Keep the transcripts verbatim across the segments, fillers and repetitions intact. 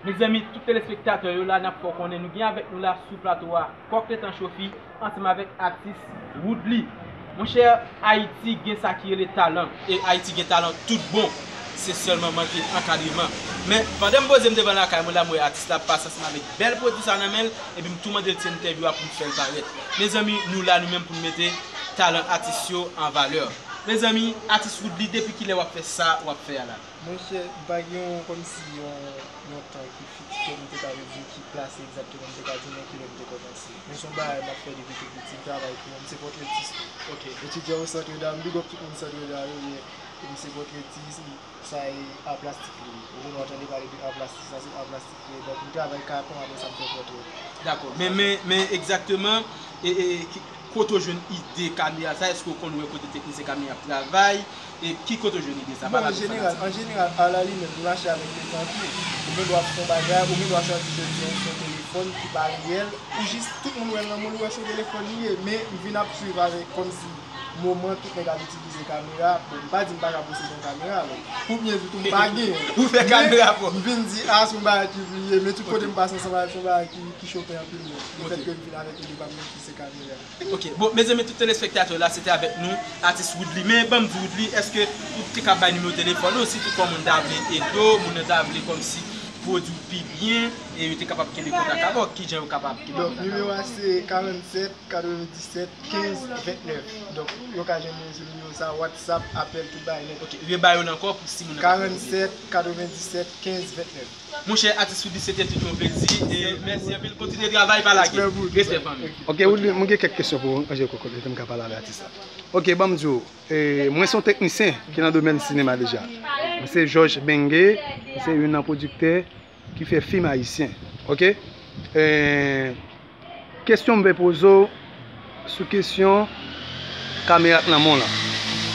Mezanmi, tout telespektatè yo la, n ap fè w konnen nou gen avèk nou la sou plato a, Kòk Letan Chofi, ansanm avèk atis Woodly. Monchè, Ayiti gen sa ki rele talan, e Ayiti gen talan tout bon. Se sèlman manke ankadreman. Men, pandan m poze m devan lakay mwen la, m wè atis la ap pase ansanm avèk bèl pwodui sa nan men l, epi m tou mande l ti entèvyou a pou m fè l parèt. Mezanmi, nou la nou menm pou n mete talan atis yo an valè. Mezanmi, atis Woodly, depi kilè w ap fè sa w ap fè a la? Monchè, m pa gen yon, kòmsi yon, yon tan ki fiks ke m te ka di ki plase egzakteman m te ka di nan kilè m te kòmanse. Men se yon bagay m ap fè depi tou piti, m travay tou, m se pòtretis tou. Ok. Etidyan o Centre d'Art, big up tout moun Centre d'Art yo ye, m se pòtretis, sa e a plastik li ye. Ou konnen w tande pale de a plastik, sa se a plastik li ye. Donk, m travay katon, apre sa m fè pòtre. Dakò. Men, men, men egzakteman, e, e, ki, kote w jwenn ide kamera sa? Èske w konn wè kote teknisyen kamera ap travay? E ki kote w jwenn ide sa? Bon, an jeneral, an jeneral, a la li menm, li mache avèk letan tou. Ou gen dwa fè yon bagay, ou gen dwa chwazi jodi a, se yon telefòn ki pa reyèl, ou jis, tout moun wè l nan men w, ou wè se yon telefòn li ye, men m vin ap swiv avèk kòmsi moman tout nèg ap itilize kamera. Bon, m pa di m pa ka posede yon kamera, men pou byen di tou, m pa genyen. Ou fè kamera pwòp. Men m vin di, a, se yon bagay ki bliye, men tout kote m pase ansanm avèk, se yon bagay ki, ki choke anpil moun. Lefètke m vin avèk ide pa m ki se kamera. Ok, bon, mezanmi, tout telespektatè la, se te avèk nou, atis Woodly. Men, ban m di Woodly, èske ou te ka bay nimewo telefòn ou, si tout fwa moun ta vle ede w, moun nan ta vle kòmsi pwodui w pi byen, e yo te kapab kenbe kontak avè w, kijan yo kapab kenbe kontak avè w? Donk, nimewo a se karannsèt, katrevenndisèt, kenz, vennèf. Donk, yo ka jwenn mwen sou nimewo sa, WhatsApp, apèl, tout bagay nèt. Ok, reba yo l ankò pou si moun nan pa fè oubli. Karannsèt, katrevenndisèt, kenz, vennèf. Monchè, atis Woodly, se te toujou yon plezi. E mèsi anpil. Kontinye travay, pa lage. Respè, fanmi. Ok, Woodly, mwen gen kèk kesyon pou ou, Angel Cocotte, lè m ka pale avè atis la. Ok, ban m di w, e, mwen se yon teknisyen ki nan domèn sinema deja. Mwen se Georges Bengue, mwen se youn nan pwodiktè ki fè fim ayisyen. Ok? E, kesyon m vle poze w sou kesyon kamera k nan men w lan.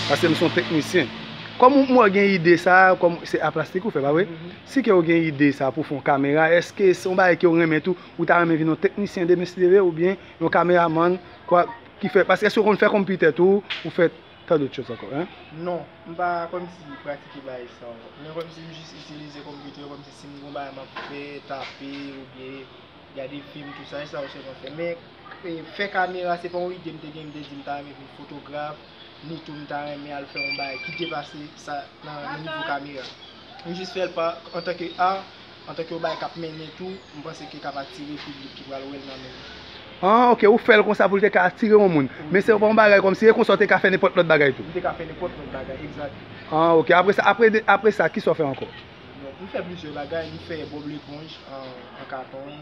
Paske m se yon teknisyen. Kòm ou, m wè w gen ide sa, kòm se a plastik ou fè, pa vre? Mhm. Si ke w gen ide sa pou fè yon kamera, èske se yon bagay ke w renmen tou, ou ta renmen vin yon teknisyen demen si Dye vle, oubyen yon kameramann, kwa, ki fè, paske èske w konn fè konpitè tou, ou fè tant d'autres choses ankò, en? Non, m pa kòmsi pratike bagay sa ankò. Men kòmsi m jis itilize konpitè, kòmsi si m gen yon bagay m ap fè, tape, oubyen gade fim, tou sa, e sa yo sèlman fè. Men, e, fè kamera, se pa yon ide m te gen, m te di m ta renmen vin fotograf, ni tou m ta renmen al fè yon bagay ki depase sa nan, nan nivo kamera. M jis fè l pa, antanke a, antanke yon bagay k ap mennen tou, m panse ke k ap atire piblik ki pral wè l nan men m. Ah, ok, ou fè l konsa pou l te ka atire yon moun. Wi. Men se pa yon bagay kòmsi, e konsa w te ka fè nenpòt lòt bagay tou. M te ka fè nenpòt lòt bagay, egzat. Ah, ok, apre sa, apre de, apre sa, kisa w fè ankò? Donk, m fè plizyè bagay, m fè Bob Leponj an, an katon,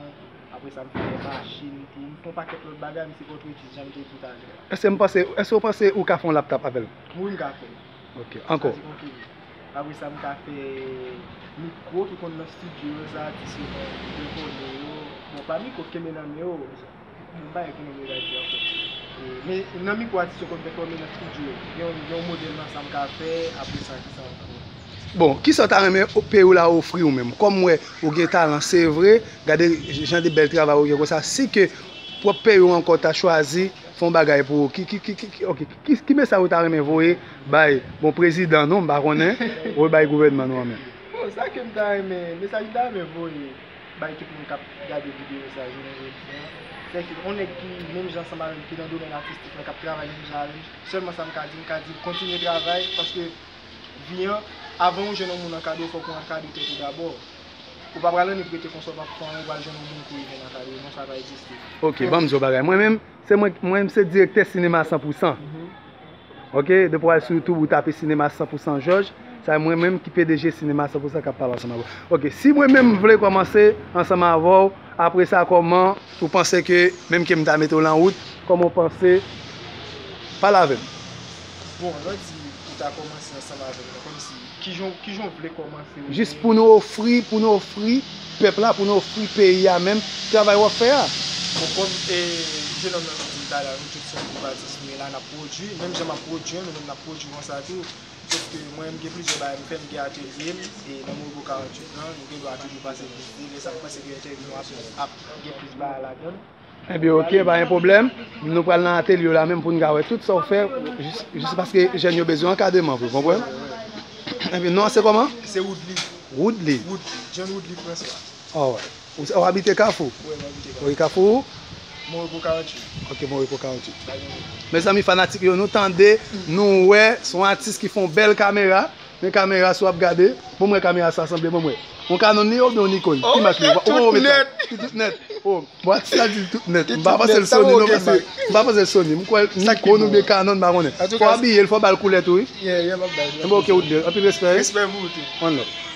apre sa m fè machin tou, m fè yon pakèt lòt bagay, m se pòtretis, jan m te di w talè a. Èske m panse, èske w panse ou ka fè yon laptop avè l? Wi, m ka fè l. Ok, ankò. Sa se konfime. Apre sa, m ka fè mikwo ki konn nan estidyo yo, sa, atis yo konn defòme yo. Bon, pa mikwo k kenbe nan men yo, m pa gen ki non yo ka di ankò. E, men nan mikwo atis yo konn pèfòme nan estidyo yo. Gen yon, gen yon modèl nan sa m ka fè, apre sa, kisa ankò? Bon, kisa w ta renmen o-, peyi w la ofri w menm? Kòm m wè ou gen talan, se vre, gade jan de bèl travay ou gen konsa. Si ke pwòp peyi w ankò ta chwazi fè yon bagay pou ou, ki, ki, ki, ki, ki, ok, ki, ki mesaj ou ta renmen voye bay, bon, prezidan nou, m pa konnen, ou bay gouvènman nou an menm? Bon, sa ke m ta renmen, mesaj m ta renmen voye bay tout moun k ap gade videyo sa jounen jodi a, se ke yon nèg ki menm jan ansanm avè m, ki nan domèn atistik la, k ap travay menm jan avè m, sèlman sa m ka di, m ka di l kontinye travay, paske vi an, avan ou jwenn yon moun ankadre w, fòk ou ankadre tèt ou dabò. Ou pa pral annik rete konsa, w p ap fè anyen, ou pral jwenn yon moun pou vin ankadre w. Non, sa pa egziste. Ok, ban m di w bagay. Mwen menm, se mwen, mwen menm se direktè sinema san pou san. Mhm. Ok, depi w al sou YouTube, ou tape sinema san pou san Georges, sa mwen menm ki P D G sinema san pou san k ap pale ansanm avè w. Ok, si mwen menm m vle kòmanse ansanm avè w, apre sa, kòman ou panse ke, menm ke m ta mete w lan wout, kòman w panse, pale avè m? Bon, lè w di ou ta kòmanse ansanm avè m, kòmsi Kijan, kijan w vle kòmanse ou? Jis pou nou ofri, pou nou ofri pèp la, pou nou ofri peyi a menm, travay w ap fè a. Bon, kòm, e, jenòm nan te di m talè a, nou tout se yon gwoup atis, nou ye la, n ap pwodui, menm jan m ap pwodui an, nou menm n ap pwodui konsa tou. Sòf ke mwen, m gen plizyè bagay m fè, m gen atelye m, e nan Mobo karanntuit lan, nou gen dwa toujou pase vizite, lè sa m panse ke entèvyou nou ap, ap gen plis bagay ladan l. Ebyen, ok, pa gen pwoblèm. Nou pral nan atelye w la menm pou n ka wè tout sa w fè, jis, jis paske jèn yo bezwen ankadreman vre, w konprann? Ebyen, non an se kòman? Se Woodly. Woodly. Woodly. John Woodly François. Alright. Ou, ou abite Kafou? Wi, m abite Kafou. Wi, Kafou? Moripo karanntuit. Ok, Moripo karanntuit. Mezanmi, fanatik yo, nou tande, nou wè, se yon atis ki fè yon bèl kamera. Men kamera, si w ap gade, bon, mwen kamera sa sanble, bon, mwen. Yon Canon li oubyen yon Nikon? Ki mak li? Ou, ou, ou, tout nèt. Li tout nèt. Oh, bon, atis la di tout nèt. M pa panse l Sony, non, paske m pa panse l Sony. M kwè Nikon oubyen Canon, m pa konnen. Fò w abiye l, fò w ba l koulè tou, wi. Bon, ok, Woodley, anpil respè, wi. Respè pou ou tou. One love.